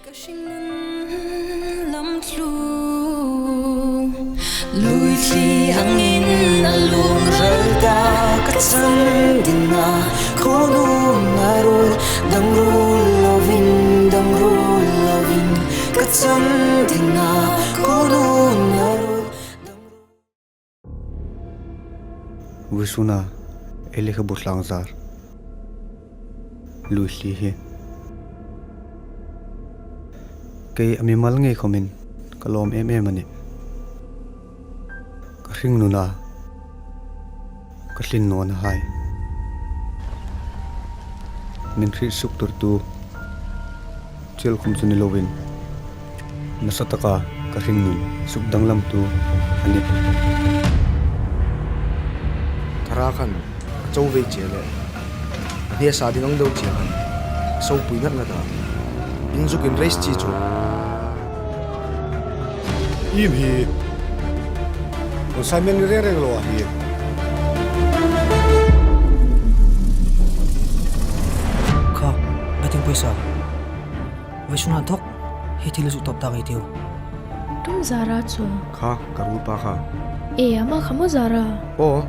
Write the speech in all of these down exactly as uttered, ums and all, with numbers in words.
Ka hringnun lam tlu, lui thli angin a lungral ta, ka chang dingin khawnun a ruol, dang ruol lovin, dang ruol lovin, ka chang dingin khawnun a ruol, dang ruol. Vawisuna ei lekhabu tlang zar, lui thli hi kei a mimal ngei khomin ka lawm em em a nih. Ka hringnuna, ka thlin nawna hai min hriet suk turtu chel khum chu ni lovin, nasa taka ka hringnun suk danglamtu a nih. Thara khan a cho vei che le, a hne sa ding ang deu che khan, sopui ngat ngat a, in zuk in race chi chu. Iem hi, consignment reng reng lo a hi. Kha, betting pawisa. Vawisuna thok, hi thil zuk tawp ta ngei ei tiu. Tum zara chu. Kha, ka ruolpa kha. E, ama kha maw zara? Aw.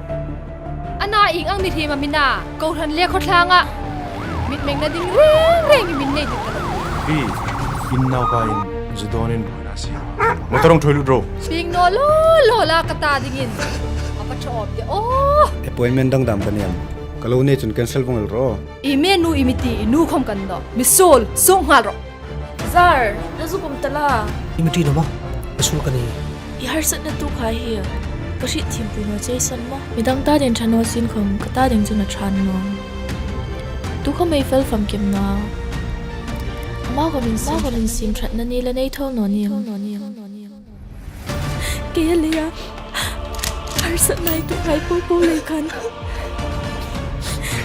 Ana ieng ang ni hriem am i na, kohran le khawtlanga mitmengna ding reng reng i mi nei ti ta. Pi, in naupa in zu dawnin buoina si. Motor hung ṭhuoi lut ro. Pieng naw lo lo la ka ta dingin. A pa ṭha awm de aw. Appointment dang dam ka nei am? Ka lo nei chun cancel vong el ro. I mi nu i mi ti, i nu khom kan naw. Mi suol, suk nghal ro. Zar, na zuk um ta la. I mi ti naw maw? Ka suol ka nih. I harsatna tu kha hi ka hriet thiempui naw che san maw? Midang ta ding ṭha naw sien khom, ka ta ding chun a ṭha naw. Tu khom ei fel famkim naw. Ama khom insiem, ama khom insiem ṭhatna ni la nei thaw naw ni. Kei a leia harsatna ei tuokhai popo lei khan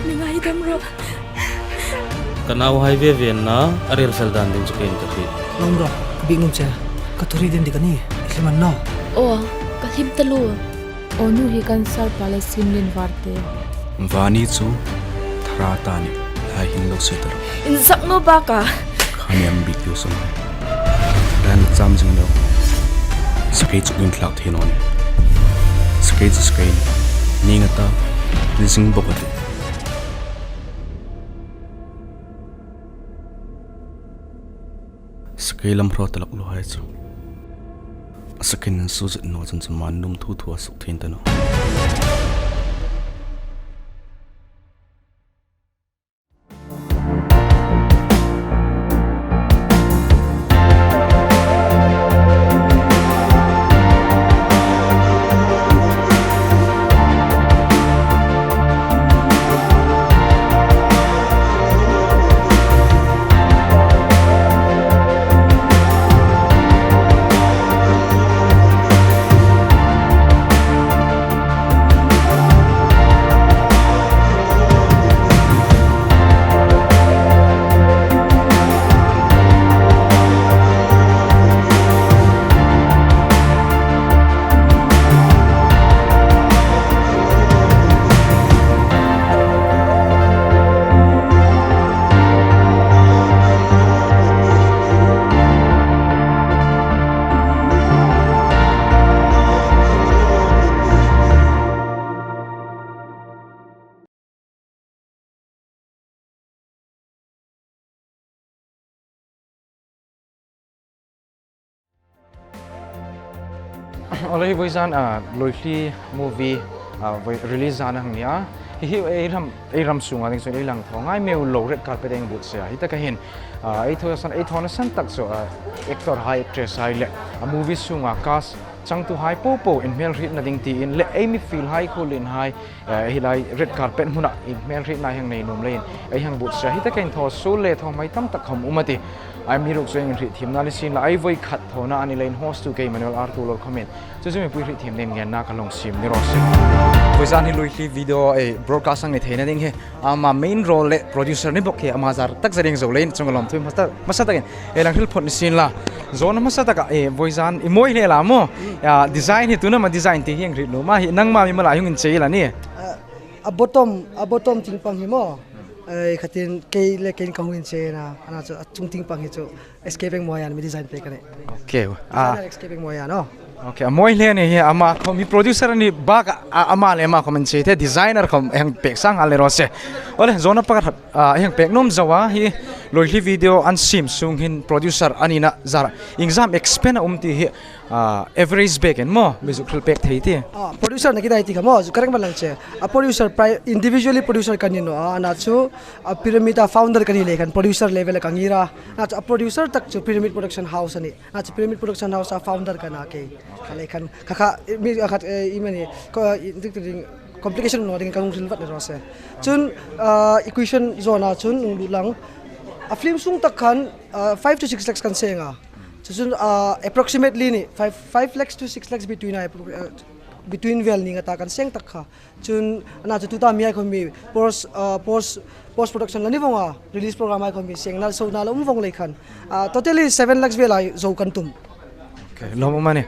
mi ngaidam ro. Ka nauhai ve ve na a rel fel dan ding chu keiin ka hriet. Lawm ro, ka bik ngam che. Ka thu hriet ding dik a nih. I hlim an naw? Aw, ka hlim taluo. Aw, nu hi kan sar pala sim lien var te. Vani chu thara ta ni lai hin lo se ta lo. Inzak naw bak a. Kha ni am bik tiu sung. Dan cham zing lo. Sakei chu in thlak thei naw ni. Sakei chu sakei ni. Ni nga ta, ni zing bok a ti. Sakei lam hraw ta lak lo hai chu. A sakin an su zet naw chun chu man num thu thu a suk thei ta naw. Awle, hi vawizan, ah, Lui Thli movie, ah, vawi release zan a hang ni a. Hi hi ei ram, ei ram sunga ding chun ei lang thaw ngai meu lo red carpet ei buotsak a. Hi taka hin, ah, ei thaw san, ei thawna san tak chu, ah, actor hai, actress hai le, ah, movie sunga cast changtu hai popo inhmel hrietna ding tiin le ei mi field hai, khawlien hai, eh, hi lai red carpet hmuna inhmel hrietna hang nei nuom leiin ei hang buotsak a. Hi taka hin thaw suol le thaw hmai tam tak khom um a tih. Amiruokchu ei hriet thiemna ni sien la, ei vawi khat thawna a ni leiin host tu kei Emmanuel Arthur lo comment. Chu chu mipui hriet thiem dingin ngenna ka lo siem ni raw se. Vawizan hi Lui Thli video ei broadcast a hang ni theina ding hi ama main role le producer ni bok hi ama zar tak zar ding zo leiin chunga lawmthu hmasa tak, hmasa takin ei lang hril phawt ni sien la. Zawna hmasa taka, eh, vawizan i mawi hle la maw? Ah, design hi tu am a design ti hi hang hriet nuom a, hi nangma mimal a hung inchei la ni. A, a bottom, a bottom ching pang hi maw? Ei, khatin kei le keiin ka hung inchena, a na chu a chungtieng pang hi chu S K Bengmawia-n mi design pek a nih. Okay. Ah. Designer S K Bengmawia, no? Okay, a mawi hle a nih hi, ama khawm hi producer a ni bak a, ama le ama khawm an che the, designer khawm ei hang pek sang nghal le raw se. Awle, zawna pakhat, ah, ei hang pek nuom zo a, hi Luihli video an siem sung hin producer a nina zara iengzam expense a um ti hi, ah, average bek en maw, mi zuk hril pek thei ti. Ah, producer na ki dai ti kha maw, zuk ka reng ba lang che. A producer pri-, individually producer ka ni naw a, a na chu a Pyramid a founder ka ni le khan producer level ka ngir a. A na chu a producer tak chu Pyramid Production House a nih. A na chu Pyramid Production House a founder ka nih kei. Kha le khan, kha kha, mi, a khat, eh, i mani, ko, i, dik, dik, complication naw ding ka hung hril vat le raw se. Chun, ah, equation zawna chun hung lut lang. A film sung tak khan, ah, five to six lakhs kan seng a. Chu chun, ah, approximately ni, five, five lakhs to six lakhs between a, ah, between vel ni nga ta kan seng tak kha. Chun, a na chu tuta mi ei khawm mi post, ah, post, post production la ni vong a, release program ei khawm mi sengna, sona la um vong le khan. Ah, totally seven lakhs vel a zo kan tum. Okay, lawm um a nih.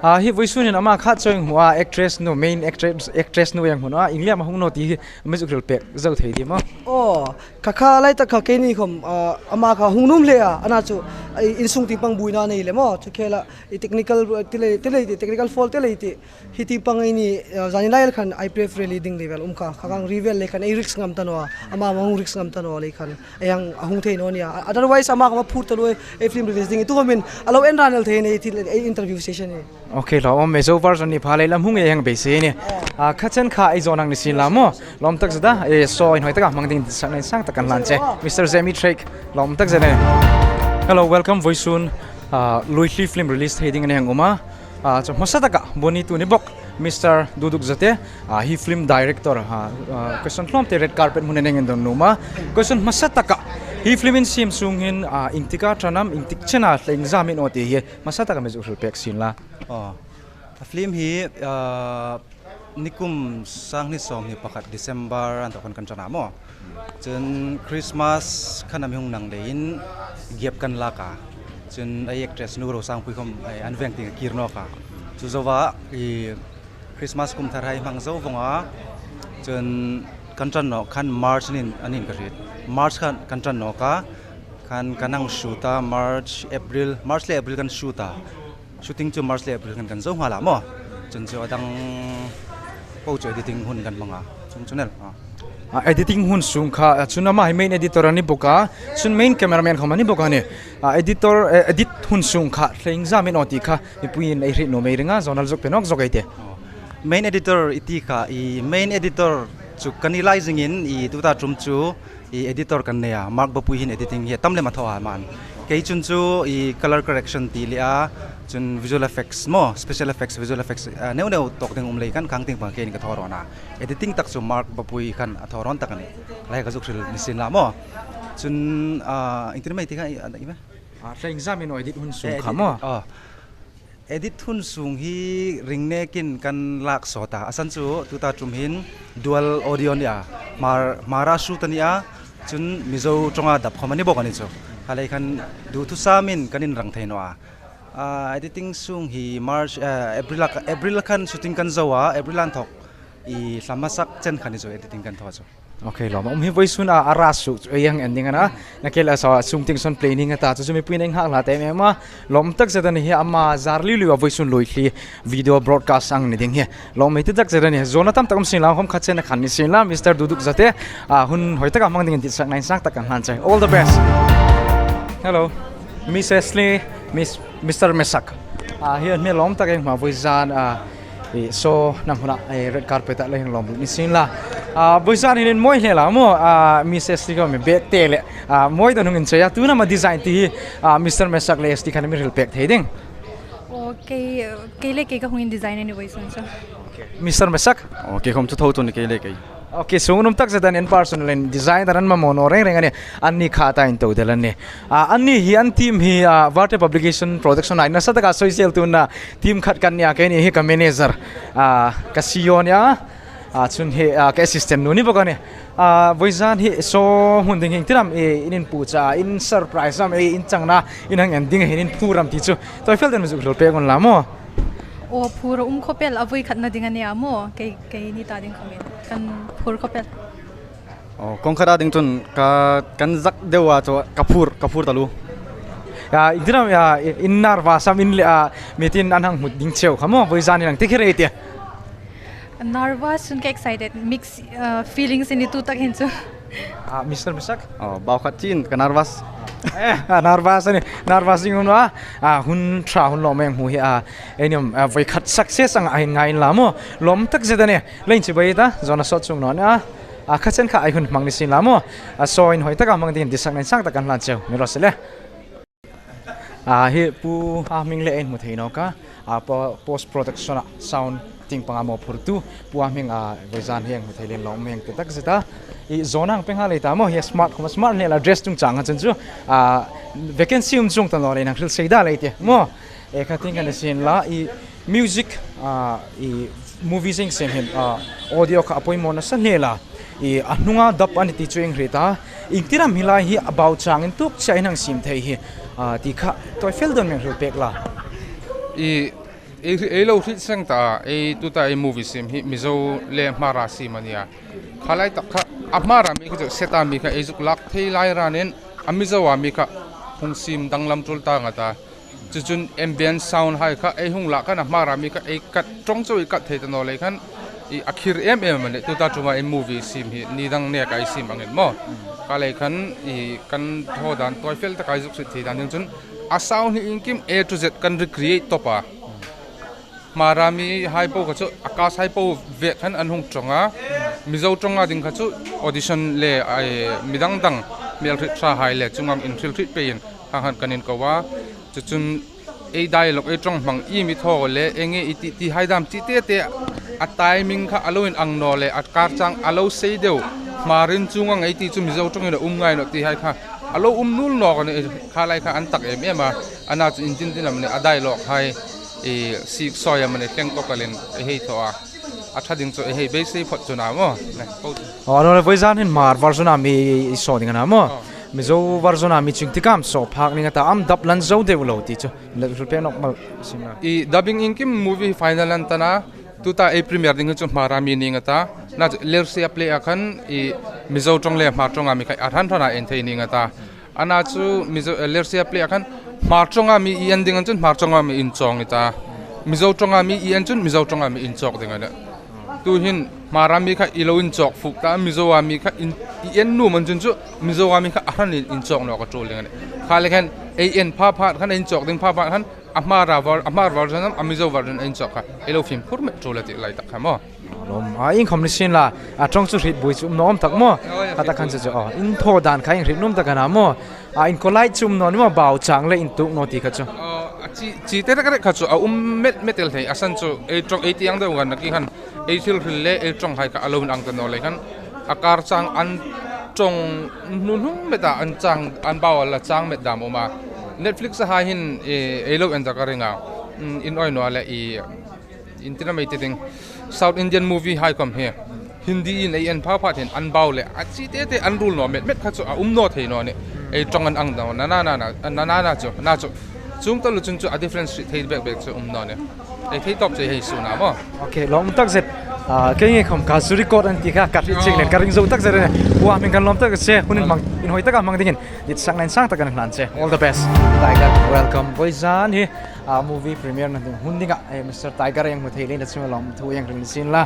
Ah, hi vawisun hin ama khat chu ei hmu a, actress nu, main actress, actress nu ei hmu naw a, ieng liam a hung naw ti hi mi zuk hril pek zo thei ti maw? Oh, kha kha lai tak kha keini khawm, ah, ama kha hung nuom hle a, a na chu, ai, insung tieng pang buoina nei le maw, chu khela, i technical, ti le, ti le, technical fault ti le ti. Hi tieng pang ei ni, eh, zanin lai khan ei prefer le ding level um kha, kha kha hang ri vel le khan ei risk ngam ta naw a, ama hung risk ngam ta naw le khan, ei hang a hung thei naw nia. Otherwise, ama kha phur ta lo ei film release ding, tu khawmin a lo en ran el thei nei ti ei interview session hi. Okay, lawm um, ei zo version ni pha le lam hung ei hang beisei a nih. Ah, kha chen kha ei zo nang ni sin la maw. Lawm tak zet a, eh, so inhawi taka hmang ding sak nei sang tak kan hlan che. Mister Zemi Trek, lawm tak zet a nih. Hello, welcome vawisun, ah, Luihli film release thei dingin ei hang um a. Ah, chu hmasa taka, boni tu ni bok, Mister Duduk Zate, ah, hi film director, ah, ah, question hlawm te red carpet hmun a nei ngei ding nuom a. Question hmasa taka, hi film in siem sung hin, ah, ieng tika ṭan am, ieng tik chena hla iengzam in aw ti hi, hmasa taka mi zuk hril pek sin la. Oh, a film hi, ah, nikum sanghni sawmhni pakhat December an tawk khan kan ṭan a maw. Chun Christmas khan a mi hung nang leiin gap kan lak a. Chun ei actress nu Rosangpui khawm, eh, an veng tieng a kir nawk a. Chu zoa i Christmas kum thar hai hmang zo vong a. Chun kan ṭan nawk khan March nin, a nin ka hriet. March khan kan ṭan nawk a. Khan kan hang shoot a, March, April, March le April kan shoot a. Shooting chu March le April khan kan zo nghal a maw. Chun chu a dang po chu editing hun kan hmang a. Chung chu nel. Ah. Ah, editing hun sung kha, ah, chun ama hi main editor a ni bok a. Chun main cameraman khawm a ni bok a nih. Ah, editor, eh, edit hun sung kha, hla iengzam in aw ti kha, mipuiin ei hriet nuom ei ring a, zonal zuk pe nawk zok ei tih. Oh. Main editor i ti kha, i main editor chu kan ni lai zingin, i tuta ṭum chu, i editor kan nei a, Mark Bapui hin editing hi a tam lem a thaw a hman. Kei chun chu i color correction ti le a, chun visual effects maw, special effects, visual effects, ah, neu neu tawk ding um lei khan khang tieng pang keiin ka thaw rawn a. Editing tak chu Mark Bapui khan a thaw rawn tak a nih. Lai ka zuk hril ni sin la maw. Chun, ah, ieng tin am ei ti kha, i, a, i ma? Ah, hla iengzam in aw edit hun sung kha maw. Eh, edit, oh. Edit hun sung hi ring nekin kan lak sawt a. A san chu tuta ṭum hin dual audio a ni a. Hmar, Hmara shoot a ni a. Chun Mizo ṭawnga dap khawm a ni bok a ni chu. Kha lei khan duthusam in kan inrang thei naw a. Ah, editing sung hi March, eh, April a, April khan shooting kan zo a. April an thaw i hla hmasak chen khan ni chu editing kan thaw chu. Okay, lawm. Um, hi vawisun a, a ra su chu ei hang en ding a na. Nakie la sa sung ting son play ning a ta chu, chu mipuiin ei nghak hla ta em em a. Lawm tak zet a nih hi, ama zar liu liu a vawisun Luihli video broadcast ang ni ding hi. Lawm ei ti tak zet a nih. Zawna tam tak um sin la, hawm khat chen a khan ni sin la, Mister Duduk Zate, ah, hun hawi taka hmang dingin dit sak ngai sang tak kan hlan che. All the best. Hello. Miss Ashley, Miss Mister Mesak. Ah, hi an hmel lawm tak ei hma vawi zan, ah, i so nam huna, eh, red carpet a la hang lawm ni sin la. Ah, vawi zan hin mawi hle la maw, ah, Miss Ashley khawm mi bag te le, ah, mawi dan hung inchei a, tu nam a design ti hi, ah, Mister Mesak le Ashley khan mi hril pek thei ding. Okay, kei le kei ka hung indesign a ni vawisun chu. Mister Mesak. Okay, khawm chu tho tu ni kei le kei. Okay, sungnuom tak zet an en personal in design dan an mamaw naw reng reng a nih. Anni kha ta intoh del an nih. Ah, anni hi an team hi, ah, Varte Publication Production a nasa taka sawi zel tu na team khat kan nia, keini hi ka manager, ah, ka C E O a nia. Ah, chun hi, ah, ka assistant nu ni bok a nih. Ah, vawi zan hi so hmun ding hi ieng tin am, eh, in inpucha, in surprise am, eh, in changna, in hang en ding hi in phur am ti chu. Tawi fel den mi zuk hril pek un la maw. Aw, phur a um khawp el, a vawi khatna ding a nia maw, kei, keini ta ding khawmin kan phur khawp el. Aw, kawng khata ding chun ka, kan zak deu a chu ka phur, ka phur taluo. Ya, in tina, ya, in nervous am in le, a, mi tin an hang hmu ding cheu kha maw, vawizan hin ang ti khi rei ti. Nervous chun ka excited, mix, uh, feelings a ni tu tak hin chu. Ah, Mister Misak? Oh, bau khat chin ka nervous. Eh, a nervous a nih, nervous ding um naw a. Ah, hun ṭha hun lawmum hmu hi a, ei ni, ah, voi khat success ang a hin ngai inla maw. Lawm tak zet a nih. Leiin chibai ta, Zona sawt chuong naw nih a. Ah, kha chen kha ei hun hmang ni sien la maw. Ah, saw inhawi taka hmang dingin ditsak insang tak kan hlan cheu. Ni raw se le. Ah, hi Pu a hming le ei hmu thei naw ka. Ah, po-, post production a sound tieng panga mawphurtu Pu a hming, ah, vawizan hi hang hmu thei leiin lawm hmang ti tak zet a. I Zona ang peng ha lei ta maw, hi smart khawm a smart hle la, dress chungchang a chun chu. Ah, vacancy um chuong ta naw leiin hang hril sei da lei ti maw. E kha tieng ka ni sien la, i music, ah, i movie zing sem hin, ah, audio kha a poimaw nasa hle la. I a hnunga dap a ni ti chu ieng hriet a, ieng tiram hi lai hi a bau changin tuk chie in hang siem thei hi, ah, ti kha tawi fel dawn mi hang hril pek la. I, ei, ei lo hriet seng ta, ei tuta ei movie siem hi Mizo le Hmara siem a nih a. Kha lai tak kha, a Hmara mi kha chu set a mi kha ei zuk lak thei lai ranin, a Mizo a mi kha hung siem danglam tul ta ngat a. Chu chun ambience sound hai kha ei hung lak khan a Hmara mi kha ei kat ṭawng chau ei kat thei ta naw lei khan, i a khir em em a nih. Tuta ṭuma ei movie siem hi ni dang neka ei siem angin maw. Kha lei khan i kan thaw dan tawi fel taka ei zuk hriet thei dan ding chun a sound hi iengkim A to Z kan recreate tawp a. Hmara mi hai po kha chu, a cast hai po ve khan an hung ṭawng a. Mizo ṭawnga ding kha chu audition le, ai, mi dang dang hmel hriet ṭha hai le chungah inhril hriet peiin hang han kan inko a. Chu chun ei dialogue, ei ṭawng hmang, i mi thaw le, eng nge i ti, ti hai dam chi te te, a timing kha a lo inang naw le, a kar chang a lo sei deu, Hmar in chungah ei ti chu Mizo ṭawngin a um ngai naw ti hai kha a lo um nuol nawk a nih. Kha lai kha an tak em em a, ana chu intin tin am ni a, dialogue hai, i, sik sawi am ni, thleng tawk a lin ei hei thaw a. A ṭha ding chu ei hei beisei phawt chu a na maw. Aw, a naw le, vawizan hin Hmar version a mi i saw ding a na maw. Aw. Mizo version a mi ching ti kam saw phak ning a ta, am dap lan zo deu lo ti chu. Le hril pek nawk mal sien la. I dubbing iengkim movie final an ta na, tuta ei premiere ding chu Hmara mi ning a ta. Na chu Lersia Play a khan i Mizo ṭawng le Hmar ṭawng a mi kha a hran hrana en thei ning a ta. Ana chu Mizo, eh, Lersia Play a khan Hmar ṭawnga mi i en ding an chun Hmar ṭawnga mi inchawng i ta. Mizo ṭawnga mi i en chun Mizo ṭawnga mi inchawk ding a nih. Tuhin Hmara mi kha i lo inchawk fuk ta, Mizoa mi kha in, i en nuom an chun chu Mizoa mi kha a hranin inchawk nawk a ṭul ding a nih. Kha le khan ei en pha phat khan, inchawk ding pha phat khan a Hmara ver-, a Hmar version am, a Mizo version inchawk kha ei lo fimkhur met ṭul a ti lai tak kha maw. Lawm, a, iengkhawm ni sien la, a ṭawng chu hriet buoi chu um naw awm tak maw. Aw, ya, a tak khan chu chu, aw, in thaw dan kha ieng hriet nuom tak a na maw. A, inkawl lai chu um naw ni maw, bau chang le intuk naw ti kha chu. Aw, a chi, chi te tak rek kha chu a um met met el thei, a san chu ei ṭawng, ei tieng deu khan nakie khan, ei thil hril le ei ṭawng hai kha a lo inang ta naw lei khan, a kar chang an ṭawng hnu hnung met a, an chang, an bau a la chang met dam um a. Netflix a hai hin, e, ei lo en ta ka ring a. Mm, in awi naw le i, in tina mei ti ding, South Indian movie hai khawm hi Hindi in ei en pha phat hin an bau le a chi te te an rul naw met met kha chu a um naw thei naw nih. Ei ṭawng an ang naw, na na na na, na na na chu, na chu. Chuong taluo chun chu a difference hriet thei bek bek chu um naw nih. Ei thei tawp chu ei hei suo na maw. Ok, lawm tak zet. Ah, kei ngei khawm ka zu record an ti kha, ka hriet chieng le ka ring zo tak zet a nih. Pu a hming kan lawm tak zet che, hun inhmang, inhawi taka hmang dingin. Ditsakna insang tak kan hlan che. All the best. Tiger, welcome. Vawizan hi, ah, movie premiere na ding hun dinga, eh, Mister Tiger ei hmu thei leiin a chunga lawmthu ei hril sien la.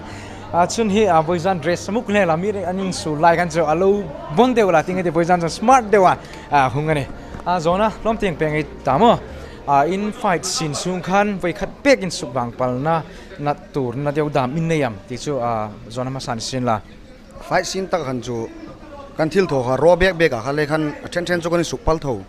Ah, chun hi, ah, vawizan dress a muk hle la, mi an insuol lai khan chu a lo bon deu la, ti nge ti, vawizan chu smart deu a, ah, hung a nih. Ah, Zona, lawm tieng pek ngei ta maw. Ah, in fight scene sung khan voi khat pek in suk vang palna na tur na deu dam in nei am ti chu, ah, Zona hmasa ni sien la. Fight scene tak khan chu kan thil thaw kha raw bek bek a, kha le khan a ṭhen ṭhen chu kan suk pal tho.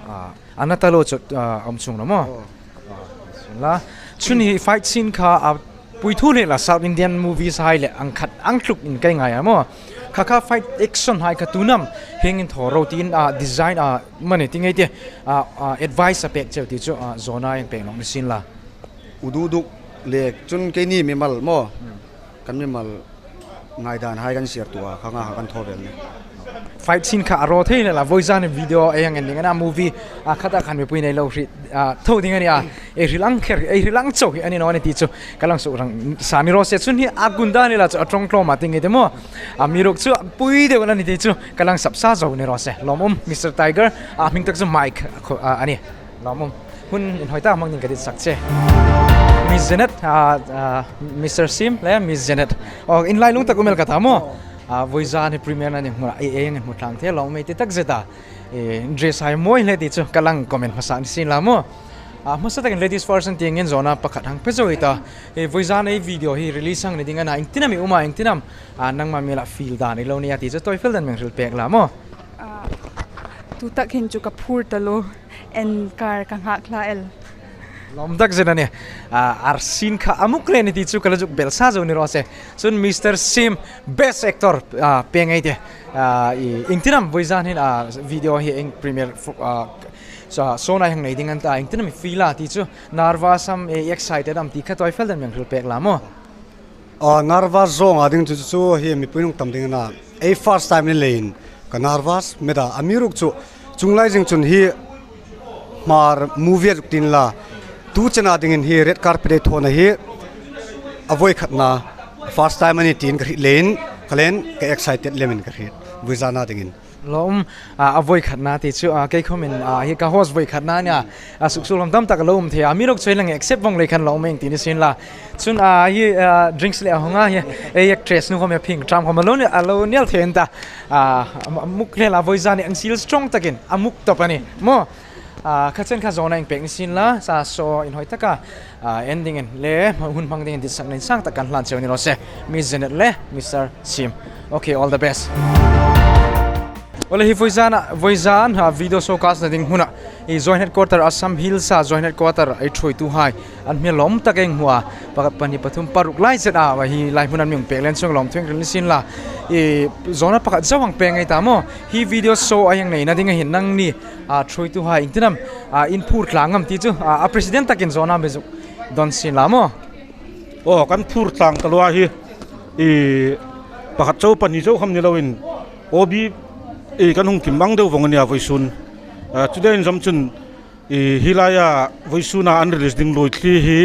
Ah, a na ta lo chu, ah, um chuong naw maw. Aw. Ah, la, chun hi fight scene kha a pui thu le la South Indian movies hai le ang khat ang tluk in kai ngai a maw. Kha kha fight action hai kha tu nam hieng in thaw ro tiin, ah, design, ah, mani ti nge ti, ah, ah, advice a pek cheu ti chu, ah, Zona ieng pek nawk ni sien la. Udu duk le chun keini mimal maw. Hmm. Kan mimal ngaidan hai kan share tua, kha nga kha kan thaw vel ni. Fight scene kha a raw thei naw la, vawizan video ei hang en ding a na, movie a khata khan mipui nei lo hriet a thaw ding a nih a. Ei hril ang kher, ei hril ang chau hi a ni naw ni ti chu ka lang suk rang sa ni raw se. Chun hi a gunda ni la chu a ṭawng tlawm a ti ngei te maw. Amiruokchu a pui deu a ni ti chu ka lang sap sa zo ni raw se. Lawmum, Mister Tiger, a hming tak chu Mike a ni. Lawmum. Hun inhawi tak hmang ding ka ditsak che. Miss Janet, a, a, Mister Sim le Miss Janet. Aw, inlailung tak um el ka ta maw. A, vawizan hi premiere-na ding hmuna ei, ei hang inhmu tlang thei lawm ei ti takzet a. E, dress hai mawi hle ti chu ka lang comment hmasa ni sien la maw. A, hmasa takin ladies first an ti ngei zawna pakhat hang pe zo ei ta. E, vawizan ei video hi release hang ni ding a na, iengtin am i um a, iengtin am, a, nangma mi la feel dan i lo ni a ti chu tawi fel dan mi hang hril pek la maw. A, tu tak hin chu ka phur ta lo, en kar ka nghak hla el. Lawm takzet a nih. A, ar scene kha a muk hle ni ti chu ka la zuk bel sa zo ni raw se. Chun Mister Sim, best actor, a, pe ngei te. A, i, iengtin am vawizan hin, a, video hi ieng premiere fu-, a, so, show-na hang nei ding an ta, iengtin am i feel a ti chu, nervous am, e, excited am ti kha tawi fel dan mi hang hril pek la maw. A, nervous zawng a ding chu, chu, chu hi mipui hung tam ding a na. Ei first time ni leiin ka nervous met a, amiruokchu chunglai zing chun hi Hmar movie a zuk ti inla, tu chena dingin hi red carpet ei thawna hi a voi khatna, first time a ni tiin ka hriet leiin, kha leiin ka excited lemin ka hriet, vawizana dingin. Lawm, a, a voi khatna ti chu, a, kei khomin, a, hi ka host voi khatna a nih a, a, suksuol hlawm tam tak a lo um thei a, amiruokchu ei lang accept vawng lei khan lawm ei ti ni sien la. Chun, a, hi, a, drinks le a hung a, hi, ei actress nu khom hi phing ṭam khom a lo ni, a lo ni el thei an ta. A, a, a muk hle la, vawizan hi ang sil strong takin a muk tawp a nih maw. A, kha chen kha zawna hang pek ni sien la, sa show inhawi taka, a, en dingin le hun hmang dingin ditsakna insang tak kan hlan cheu ni raw se. Miss Janet le Mister Sim. Okay, all the best. Aw le, hi vawizana, vawizan, a, video showcase-na ding hmuna, i Joint Headquarter Assam Hills-a Joint Headquarter ei ṭhuoituhai an hmel lawm tak ei hmu a, pakhat, pahni, pathum, paruk lai zet a, hi lai hmun an mi hung pek len chuong lawm thu ei hril ni sien la. I, zawna pakhat zo hang pek ngei ta maw. Hi video show a hang neina dinga hin nangni, a, ṭhuoituhai iengtin am, a, in phur tlang am ti chu, a, a president takin zawna mi zuk dawn sien la maw. Aw, kan phur tlang ta lo a hi, i, pakhat chau pahni chau khom ni loin, O B, i, kan hung kim mang deu vawng a nih a vawisun. A, chuleiin zawm chun, i, hi laia vawisuna an release ding lui thli hi,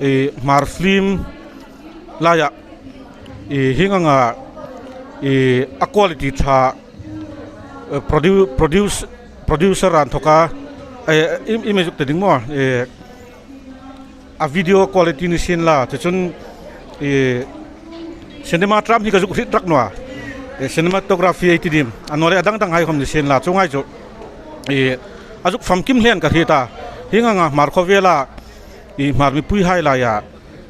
i, Hmar film laia, i, hieng anga, i, a quality ṭha, e, produ-, produce, producer a inthoka, e, i, i mi zuk ti ding maw, e, a video quality ni sien la, chu chun, e, cinema ṭam hi ka zuk hriet rak naw a. E, cinematography ei ti dim, a naw le a dang dang hai khom ni sien la, chuonghai chu, e, a zuk famkim hle an ka hriet a. Hieng anga Hmar khawvela, i, Hmar mipuihai laia,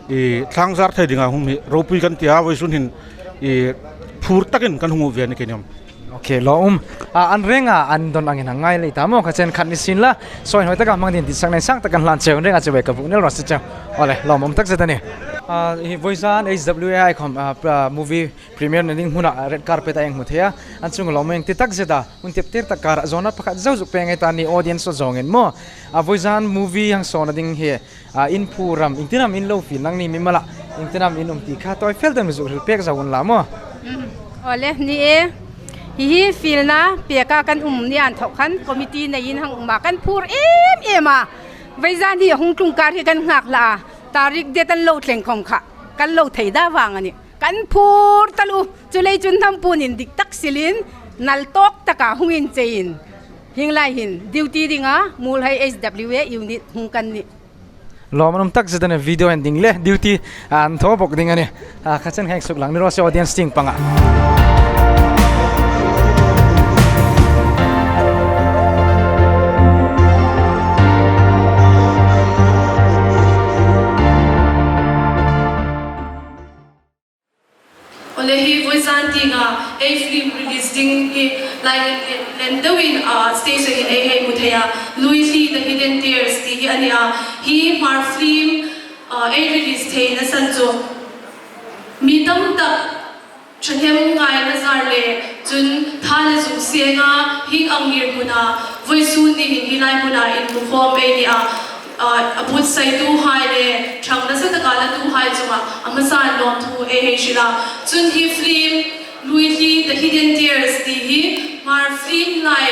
i, thlangzar thei dinga hung mi ropui kan ti a, vawisun hin, i, phur takin kan hung um ve a nih keini. Okay, lawmum. A, an renga an don angin hang ngai lei ta maw, kha chen khat ni sien la, show inhawi taka hmang dingin ditsakna insang tak kan hlan cheu, an renga chu ve ka vuk nel raw se cheu. Aw le, lawmum takzet a nih. A, hi vawizan H W A-hai khom, a, pra-, movie premiere-na ding hmuna red carpet-a ei hmu thei a. An chunga lawmum ei ti takzet a, hun teptir tak kara zawna pakhat zo zuk pek ngei ta ni audience zawngin maw. A, vawizan movie hang showna ding hi, a, in phur am, iengtin am in lo feel, nangni mimala iengtin am in um ti kha tawi fel dan mi zuk hril pek zo unla maw. Mm. Aw le, ni e. Hi hi feelna peka kan um ni a inthok khan committee neiin hang um a, kan phur em em a. Vawizan hi a hung tlung kar hi kan nghak hlak a. Tarik det an lo thleng khom kha kan lo thei da vang a nih. Kan phur taluo. Chuleiin chun hnam puon indik tak silin nal tawk taka hung incheiin. Hieng lai hin duty dinga Muolhoi H W A unit hung kan nih. Lawmum takzet a nih, video en ding le duty an thaw bawk ding a nih. A, kha chen kha ei suklang ni raw se audience tieng panga. Aw le, hi vawizan tienga ei film release ding hi lai len, len, len deuin, a, stage-a hin ei hei hmu thei a. Lui Thli, The Hidden Tears ti hi a nih a. Hi Hmar film, a, ei release theina san chu mi tam tak ṭhahnemngai zar le chun tha le zung senga hieng ang ngirhmuna vawisun ni hin hi lai hmuna inhmu khawm ei ni a. A, a buotsaituhai le ṭhang nasa taka latuhai chunga a hmasan lawmthu ei hei hril a. Chun hi film Luithli The Hidden Tears ti hi Hmar film lai,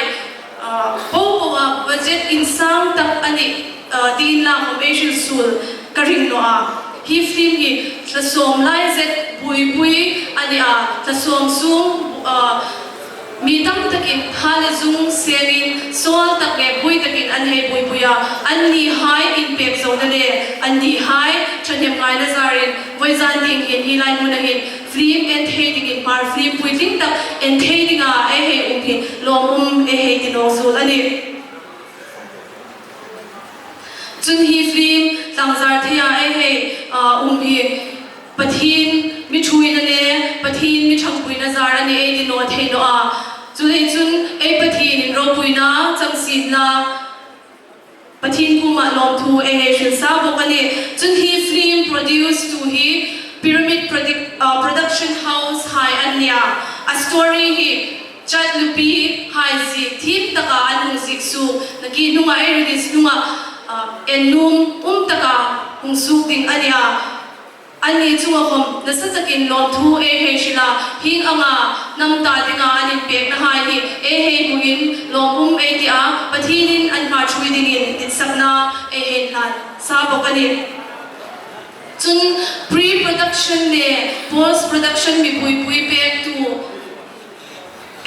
ah, po po a budget insang tak a nih, ah, tiin la khom ei hril suol ka ring naw a. Hi film hi thla sawm lai zet buoipui a ni a, thla sawm sung, ah, mi tam takin tha le zung sengin sawl tak le buoi takin an hei buoipui a. Annihai inpek zona le annihai ṭhahnemngaina zarin vawizan ding hin hi lai hmuna hin film en thei dingin, Hmar film puitling tak en thei dinga ei hei um hi lawmum ei hei ti nawk suol a nih. Chun hi film tlangzar theia ei hei, ah, um hi Pathien mi ṭhuoina le Pathien mi ṭhangpuina zar a nih ei ti naw thei naw a. Chuleiin chun ei Pathienin ropuina chang sien la, Pathien kuoma lawmthu ei hei hril sa bawk a nih. Chun hi film produce tu hi Pyramid Produ-, ah, Production House hai an nih a. A story hi Chatlupi hai ziek thiem taka an hung ziek suok. Nakie hnunga ei release hnunga, ah, en nuom um taka hung suok ding a nih a. Anni chunga khom nasa takin lawmthu ei hei hril a, hieng anga hnam ta dinga an inpeknahai hi ei hei hmuin lawmum ei ti a, Pathienin an hma ṭhuoi dingin ditsakna ei hei hlan sa bawk a nih. Chun pre-production le post-production mi buoipui pektu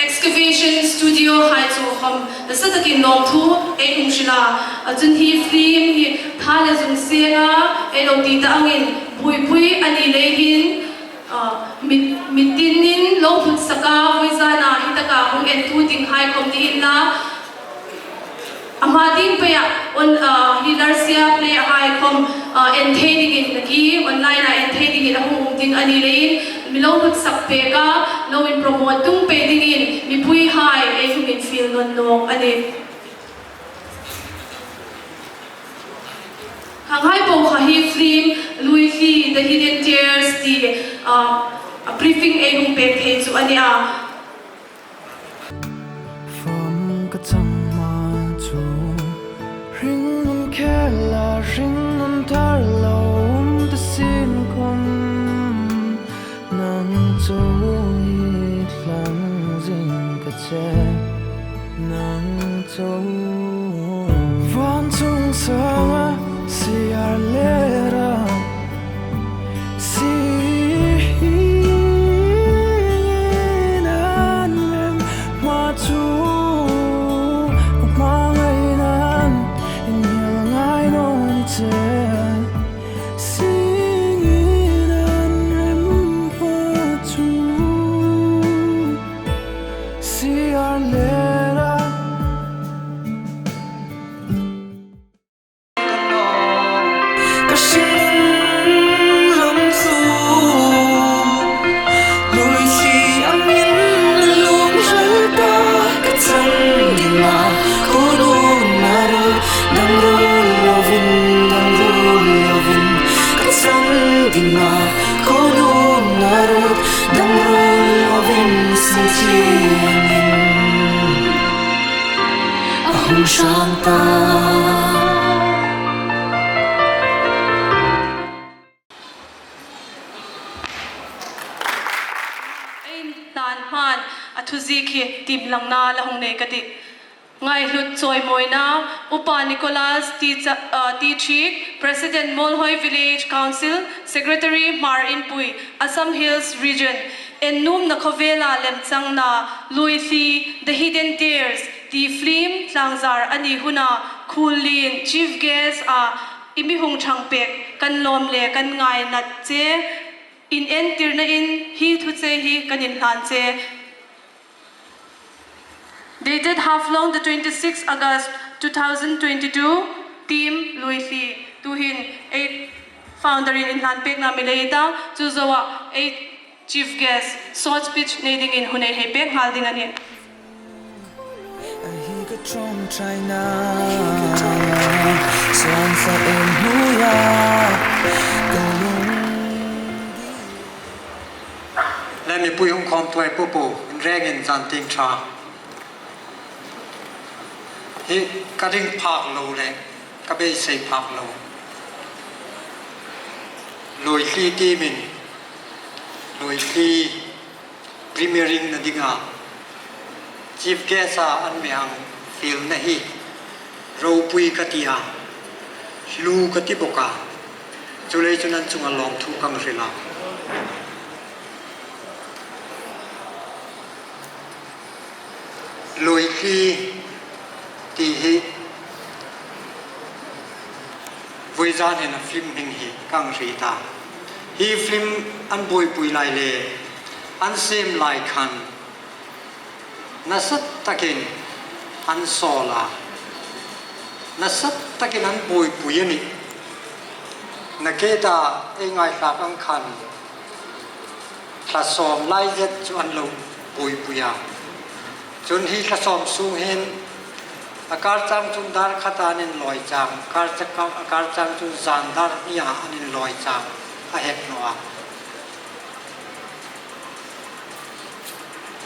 Excavation Studio hai chu khom nasa takin lawmthu ei hung hril a. A chun hi film hi tha le zung senga ei lo ti ta angin buoipui a ni lei hin, ah, mi, mi tinin lo hlut saka vawizana hi taka hung entu dinghai khom ni inla, a hma ding peia on, ah, hi Larsia Play-a hai khom, ah, en thei dingin, nakie online-a en thei dingin a hung um ding a ni leiin, mi lo hlut sak peka, lo in promote tung pei dingin mipuihai ei hung infiel nawn nawk a nih. Khanghai po kha hi film Luithli The Hidden Tears ti, ah, a briefing ei hung pek thei chu a nih a. Fam ka chang ma chu, hringnun khela hringnun thar lo um ta sin khom, nang chu hi tlang zing ka che, nang chu. Van chung sanga siar lera, si hi nan lem ma chu, ma ngai nan, in hil ngai naw ni che. Si hi nan lem ma chu, siar lera. Ka hring lam chu, Luithli angin a lum hral ta, ka chang dinga, ko lum na ru, dam ru lovin, dam ru lovin, ka chang dinga, ko lum na ru, dam ru lovin, sing chi angin a hung hrang ta. Ei tan hman a thuziek hi tiem langna la hung nei ka tih. Ngaihlut chawimawina, Upa Nicholas T. Cha-, ah, T. Chik, President Muolhoi Village Council, Secretary Hmar Inpui, Assam Hills Region, ennuomna khawvela lemchangna, Luithli, The Hidden Tears, ti film tlangzar a ni huna, Khullien, Chief Guest a, i mi hung ṭhang pek, kan lawm le kan ngainat che, in entirna in hi thu che hi kan inhlan che. Dated Haflong, the twenty-sixth August two thousand twenty-two, Team Luithli. Tuhin ei founder-in inhlan pekna mi lei ta, chu zoa ei chief guest, short speech nei dingin hun ei hei pek nghal ding a nih. Ahi ka ṭawngṭaina, suan sa em hnuoia, ka lung. Le mipui hung khawmtu ei po po, in rengin zan tieng ṭha. Hi ka ring phak lo le, ka beisei phak lo. Luithli team-in, Luithli Premiering-na dinga chief guest-a an mi hang fielna hi ropui ka ti a, hlu ka ti bawk a. Chuleiin chun an chunga lawmthu ka hril a. Luithli ti hi vawizan hin a film hming hi ka hriet a. Hi film an buoipui lai le an siem lai khan nasa takin an sawl a, nasa takin an buoipui a nih. Nakie ta ei ngaithlak ang khan thla sawm lai zet chu an lo buoipui a. Chun hi thla sawm sung hin a kar chang chun dar khata an inlawi chang, kar cha-, a kar chang chun zan dar hnia an inlawi chang a hek naw a.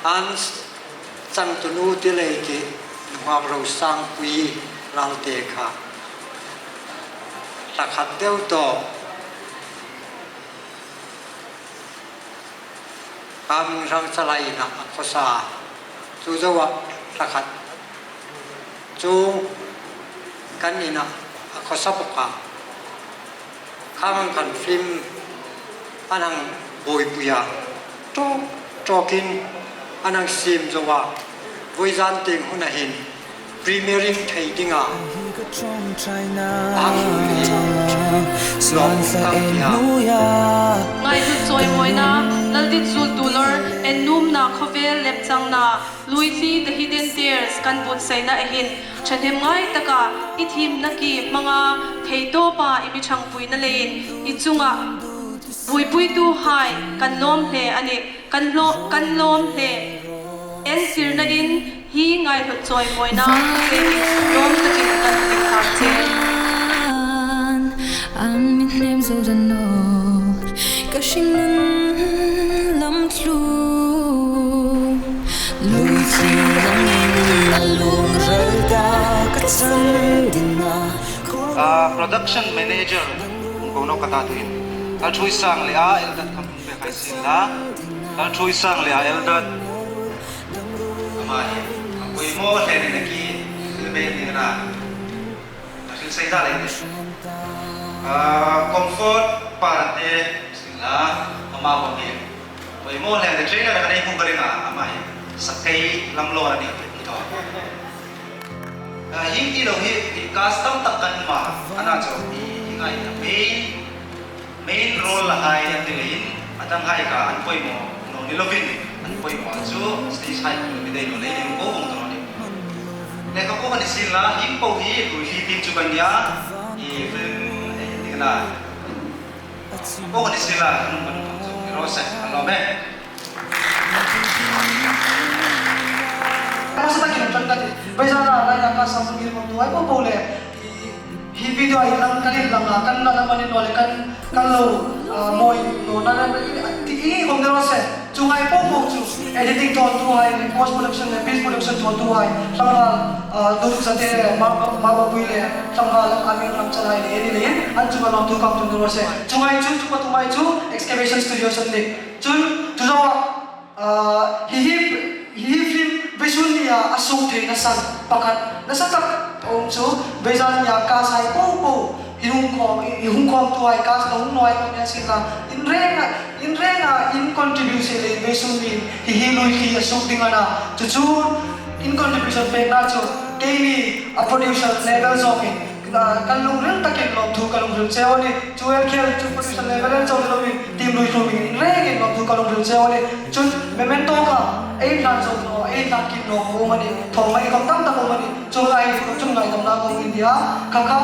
An changtunu ti lei ti nunghak Rosangpui Ralte kha thla khat deu tawp a hming hrang chalai ina a khawsa, chu zoa thla khat chu kan ina a khawsa bawk a. Khang ang khan film an hang buoipui a, tawk tawkin an hang siem zo a, vawizan tieng huna hin premiering thei dinga a hang lawm ka ti a. Ngaihlut chawimawina, Laldit Zul Tulor, en nuomna, khawvel lemchangna, Luithli The Hidden Tears kan buotsaina a hin ṭhahnem ngai taka i thiemna ki hmanga thei tawpa i mi ṭhangpuina leiin i chunga buoipuituhai kan lawm hle a nih. Kan lo-, kan lawm hle. Entirna in hi ngaihlut chawimawina lawm takin kan hmang che. An mi hnem zo dan naw, ka hringnun lam tlu. Luithli lam in a lung ral ta ka chang ding a. Ah, production manager, hung ko naw ka ta tuhin. Lalthuoisang le a Eldat kham hung pek hai sien la. Lalthuoisang le a Eldat. Ama hi, a poimaw hle ni nakie, thil bei ni na. A thil sei ta lei ni. Ah, Comfort Parate, sien la, ama bawk hi. Poimaw hle ni trainer kan ei hmu ka ring a, ama hi. Sakai lam lo a ni, ni thaw. Ah, hi ti lo hi, hi cast tam tak kan hmu a, ana chu, hi, hi ngai na main, main role la hai an ti leiin, a dang hai kha an poimaw naw ni lovin, an poimaw chu stage hai mi dei lo leiin ko hung tawk ni. Lekhabu kan sien la, hi po hi, Luithli team chu kan nia, hi film, eh, ni na. Ko kan sien la, kan kan chu, ro se, alo me. Ka sa ta kin tan ka ti. Bai za na, lai na ka sa sa ngir ko tu ai po po le. Hi, hi video ai lang kan lang a, kan la na mani lo le kan, kan lo, ah, mawi lo na na ti i hom de ro se. Chu ngai po po chu. Editing thawntuhai le, post production le, pre production thawntuhai. Tlangval, ah, Doduk Zate le, Ma, Ma, Ma Bapui le, tlangval Amin Ramchanhai le, ni le, an chu ka lawmthu ka hung hril ro se. Chu ngai chu, chu pathumhai chu, Excavation Studios an nih. Chun, chu zoa, Ah, hi hi, hi hi film vawisun nia a suok theina san pakhat nasa tak a um chu, vawizan nia cast hai po po, i hung khawm, i, i hung khawmtuhai cast lo hung naw hai khawm nia sien la, in renga, in renga in contribute se le vawisun ni hi hi Luithli a suok ding a na, chu chu in contribution pekna chu, keini a producer level zawngin, ah, kan lungril takin lawmthu kan hung hril cheu a nih. Chu el khel chu producer level el chau lo mi team Luithli hmingin in rengin lawmthu kan hung hril cheu a nih. Chun memento kha ei hlan zo naw, ei hlan kit naw khawm a nih. Thawmhnaw khawm tam tak um a nih. Chu lai ni khawm chun ngaidamna khawm in dia. Kha kha,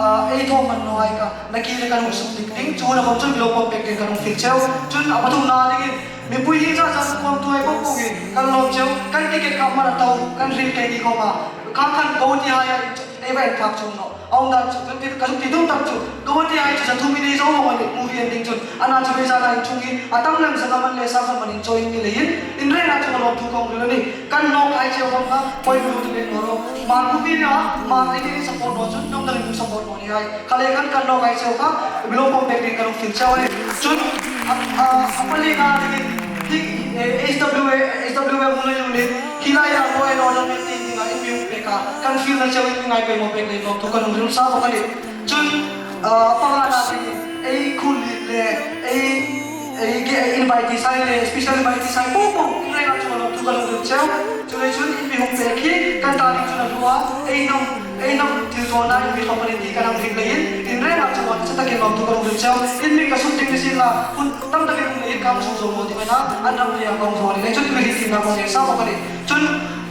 ah, ei thaw man naw hai kha. Nakie le kan hung suk dik ding. Chu na khawm chun lo pawm pek ding kan hung fiel cheu. Chun a pathumna dingin mipui hi za za khawmtuhai po po hi kan lawm cheu. Kan ticket kha man a tho. Kan hril keini khawm a. Kha khan go ti hai a. Ei va en phak chuong naw. A um dan chu, kan ti, kan ti dum tak chu. Ka va ti hai chu, za thum i nei zo mawng a nih, movie ending chun. Ana chu vawizan a in chung hi, a tam lem zanga man le sa zanga man in chawi in ni leiin, in rengin a chunga lawmthu ka hung hril a nih. Kan nawk hai cheu khawm kha, poi mi lo ti pek naw ro. Hmar movie nia, Hmar ei ti support naw chun, nawk dangin support naw ni hai. Kha le kan kan nawk hai cheu kha, mi lo pawm pek ding kan hung fiel cheu a nih. Chun, a, a, a palina dingin, Hi, eh, H W A, H W A hung lai unit, hi laia law and order maintain dinga in mi hung pek a, kan fielna chauin mi ngai pei maw pek leiin lawmthu kan hung hril sa bawk a nih. Chun, ah, pangana dingin, ei Khullen le, ei, ei ge-, ei invitees hai le, special invitees hai po po, in renga chunga lawmthu kan hung hril cheu. Chuleiin chun in mi hung pek hi, kan ta ding chun a hlu a, ei hnam, ei hnam thil thaw na in mi thawpalin hi kan hang hril leiin, in renga chunga nasa takin lawmthu kan hung hril cheu. In mi ka suk ding ni sienla, hun tam takin hun in kan suk zo maw ti kha, an ram lia kan hung zo a nih. Leiin chun tu hi tin na kan sa bawk a nih. Chun,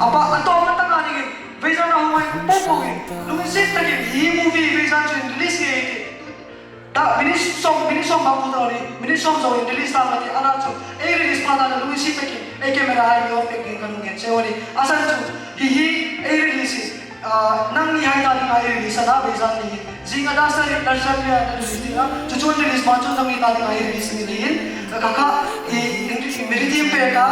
a pa, a tawpna taka dingin, Veizana hung hai po po in, lunginsiet takin hi movie Veizan chun release ngei ei tih. Ta, minute sawm, minute sawm bak ku ta ni, minute sawm zo in release ta ka ti, a na chu, ei release pha ta na lunginsiet takin, ei camera hai mi off pek ding kan hung ngen cheu a nih. A san chu, hi hi, ei release hi, ah, nangni hai ta dinga ei release a na, Veizan ni hi. Zinga da sa ri, da sa ri, da release ding a, chu chu release hma chu nangni ta dinga ei release ni leiin, ka kha, i, i, i, mi ri ti pek a,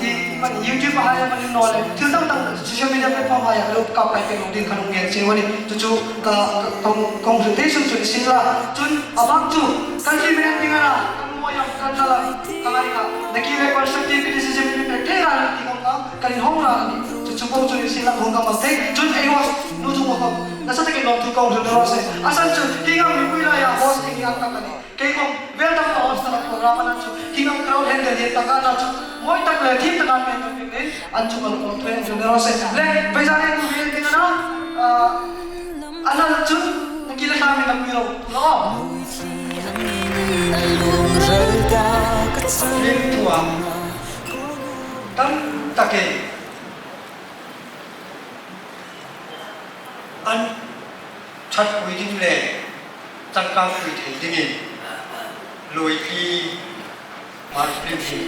i, man YouTube hai, man naw le, thil dang dang, social media platform hai, a lo kap kai pek lo ding kan hung ngen cheu a nih. Chu chu, ka, ka, ka, ka hung hril thei sun chu ni sienla. Chun, a bang chu, kan film en ding a na, kan mawi am, kan hla lam, ka ngai kha. Nakie le constructive criticism in mi pek thei ra ti khom kha, kan inhawng ra a nih. Chu chu po chu ni sienla, hung ka mal thei. Chun, ei host, nu chu mo khom, nasa takin lawmthu ka hung hril raw se. A san chu, hi ngam mipui laia host ding hi ang tak a nih. Kei khom, vel dam ka host ka la program a na chu, hi ngam crowd handle hi taka na chu, mawi tak le, thim taka mi tak ni. An chu kan lawmthu hang hril raw se. Le, Veizan en tu hi en ding a na, ah, a na chu, nakie le hla mi tak mi lo. Lo. Min tua. Tam takin. An ṭhatpui ding le changkangpui thei dingin Luitli Hmar film hi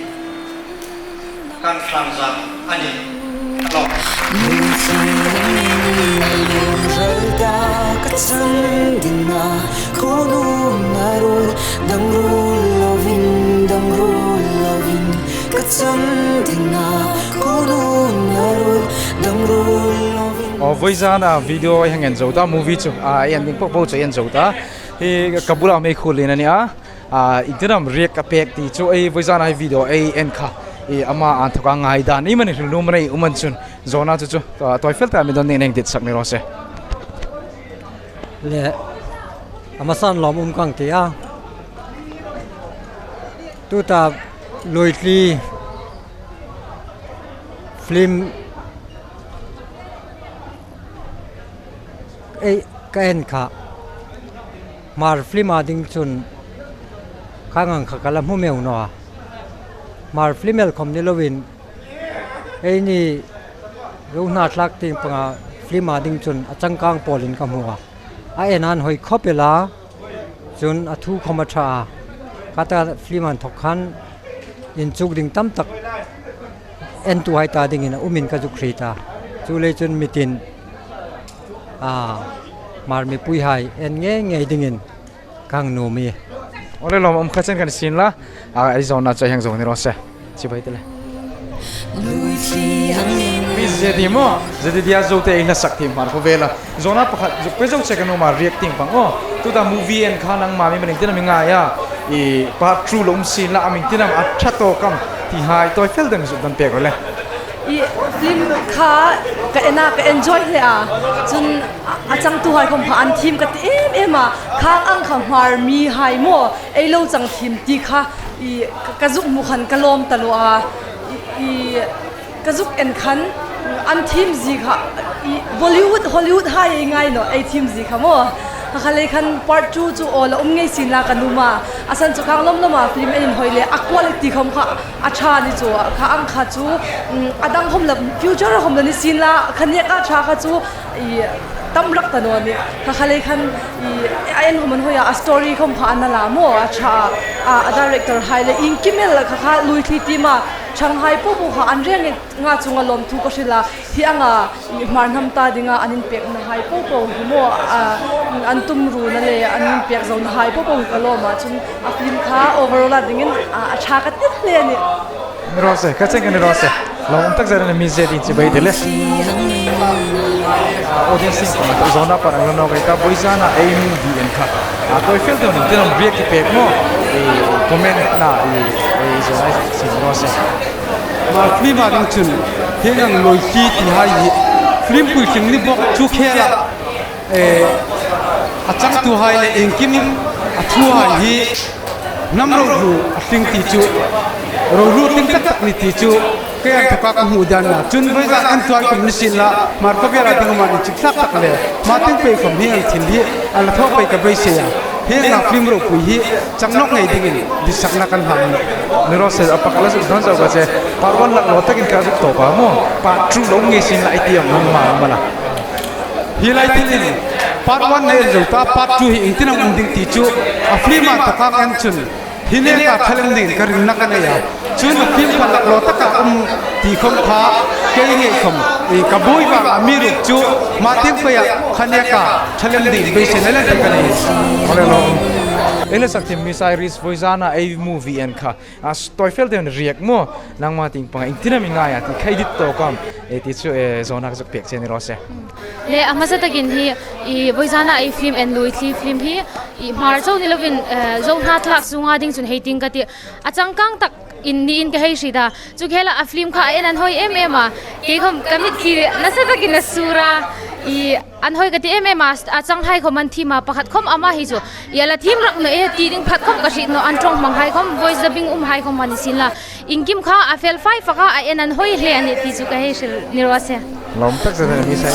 kan hlan zam a nih. Lo. Aw, vawizana video ei hang en zo ta, movie chu, a, ei en ding po po chu ei en zo ta. Hi ka bula mi Khullen a nih a. A, iengtin am react a pek ti chu ei vawizana hi video ei en kha. I ama an thoka ngaidan. Ei man hril nuom nei um an chun. Zawna chu chu. A, tawi fel ta mi don ding neng dit sak ni raw se. Le, a hmasan lawm um ka hang ti a. Tuta Luitli film ei ka en kha. Hmar film a ding chun ka ngang kha ka la hmu meu naw a. Hmar film el khom ni loin, eini ruhna thlak tieng panga film a ding chun a changkang pawlin ka hmu a. A en an hoi khawp el a, chun a thu khom a ṭha a. Ka ta film an thawk khan inchuk ding tam tak entuhai ta dingin a umin ka zuk hriet a. Chuleiin chun mi tin, a, Hmar mipuihai en ngei ngei dingin ka hang nuom ie. Aw le, lawm um kha chen kan sin la. A, ei zawna chu ei hang zo ni raw se. Chibai te le. Mi Z D maw? Z D a zo te ei hla sak thiem Hmar khawvela. Zawna pakhat zuk pe zo che ka nuom a, react tieng pang aw. Tuta movie en kha nangma mi man iengtin am i ngai a. I part two lo um sien la, am iengtin am a ṭha tawk am ti hai tawi fel dang zuk dan pek ro le. I film kha ka en a, ka enjoy hle a. Chun a, a changtuhai khom kha an thiem ka ti em em a. Khang ang kha Hmar mihai maw, ei lo chang thiem ti kha i ka, ka zuk hmu khan ka lawm ta lo a. I, i ka zuk en khan an thiem zie kha i Bollywood, Hollywood hai ei ngai naw, ei thiem zie kha maw. Kha kha lei khan part two chu awl a um ngei sien la ka nuom a. A san chu ka hang lawm lawm a, film en inhoi le a quality khom kha a ṭha ni chu, kha ang kha chu, mm, a dang khom la, future khom la ni sien la, kha nek a ṭha kha chu i tam rak ta naw ni. Kha kha lei khan i a en khom an hoi a, a story khom kha a nal a maw, a ṭha a, a director hai le iengkim el kha kha Luitli team a ṭhanghai po po kha an reng nga chunga lawmthu ka hril a. Hi anga i Hmar hnam ta dinga an inpekna hai po po hi maw, a, an tumruna le an inpek zona hai po po hi ka lawm a, chun a film kha overall a dingin a, a ṭha ka ti hle a nih. Ni raw se, ka cheng ka ni raw se. Lawm tak zet a ni, mi zet in chibai ti le. Audience in ka zawna par ang lo no kai ta, vawizana ei movie en kha. A tawi fel deu ning tin am react pek maw. I comment na i, i zawna sin raw se. Hmar film a ding chun, hieng ang loi ti ti hai hi. Film pui tling ni bawk chu khela. Eh, a changtuhai le iengkim a thuhai hi hnam rohlu a tling ti chu, rohlu tling tak tak ni ti chu, kei an thawka ka hmu dan a. Chun vawisun an tuai kum ni sien la, Hmar khawvela ding um a ni chik thlak tak le, hma tieng pei khom hi ang thil hi a la thaw pei ka beisei a. Hieng ang film ropui hi chang nawk ngei dingin ditsakna kan hlan a nih. Ni raw se, a pakhat la zuk dawn zo ka che. Part one lak lo takin ka zuk tawp a maw. Part two lo ngei sien la i ti ang hmang ma ma la. Hi lai thil in, part one nei zo ta, part two hi iengtin am um ding ti chu, a film a taka kan chun, hi neka thalem dingin ka ringna ka nei a. Chun a film kha lak lo taka um ti khom kha, kei ngei khom, i ka buoi vang a mi ruk chu, hma tieng pei a kha neka thalem dingin beiseina le ka nei. Ole lo. Ei le sak thim mi Cyrus, vawizana ei movie en kha. A tawi fel deu ni react maw, nangma tieng panga iengtin am i ngai a, ti khai dit tawk am, e ti chu, e, zawna ka zuk pek che ni raw se. Le, a hmasa takin hi, i vawizana ei film en lui thli film hi, i Hmar chau ni lovin, e, zo hna thlak sunga ding chun hei ting ka ti. A changkang tak in niin ka hei hriet a. Chu khela a film kha a en an hoi em em a. Kei khom ka mit khi nasa takin a sur a. I An hoi ka ti em em a, a changhai khom an thiem a, pakhat khom ama hi chu. I a la thiem rak naw e, ti ding pakhat khom ka hriet naw, an ṭawng hmanghai khom, voice dubbing umhai khom a ni sien la. Iengkim kha a fel fai fak a, a en an hoi hle a nih ti chu ka hei hril ni raw se. Lawm tak zet a ni sa.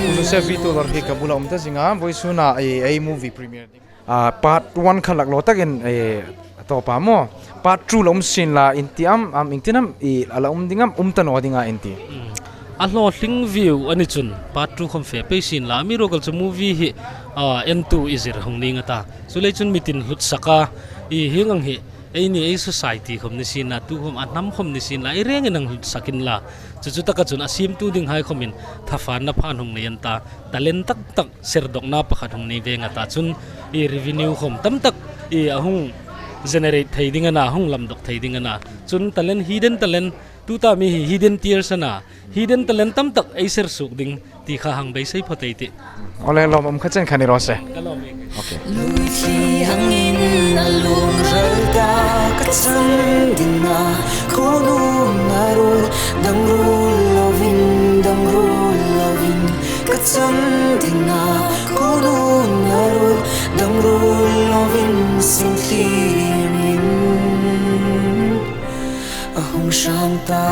Pu Joseph Vitu Lorhi ka bula um ta zing a, vawisuna ei, ei movie premiere ding. A, part one kha lak lo takin, e, a tawp a maw. Part two la um sien la in ti am, am iengtin am i a la um ding am, um ta naw ding a in ti. Mm. A hlawtling vieu a ni chun, part two khom fe pei sien la, amiruokchu movie hi, a, entu i zir hung ning a ta. Chuleiin chun mitin hlutsak a, i hieng ang hi, eini ei society khom ni sien la, tu khom a hnam khom ni sien la, i rengin ang hlutsak inla. Chu chu taka chun a siemtu dinghai khomin thafanna phan hung nei an ta, talent tak tak serdokna pakhat hung nei veng a ta, chun i revenue khom tam tak i a hung generate thei ding a na, hung lamdawk thei ding a na. Chun talent, hidden talent, tuta mi hi hidden tears a na, hidden talent tam tak ei ser suok ding ti kha hang beisei phawt ei tih. Ole, lawm um kha chen kha ni raw se. Ka lawm e. Okay. Lui thli angin a lung ral ta ka chang ding a, khawnun a ru, dang ru lovin, dang ru lovin, ka chang ding a, khawnun a ru, dang ru lovin, sing thli angin a hung hram ta.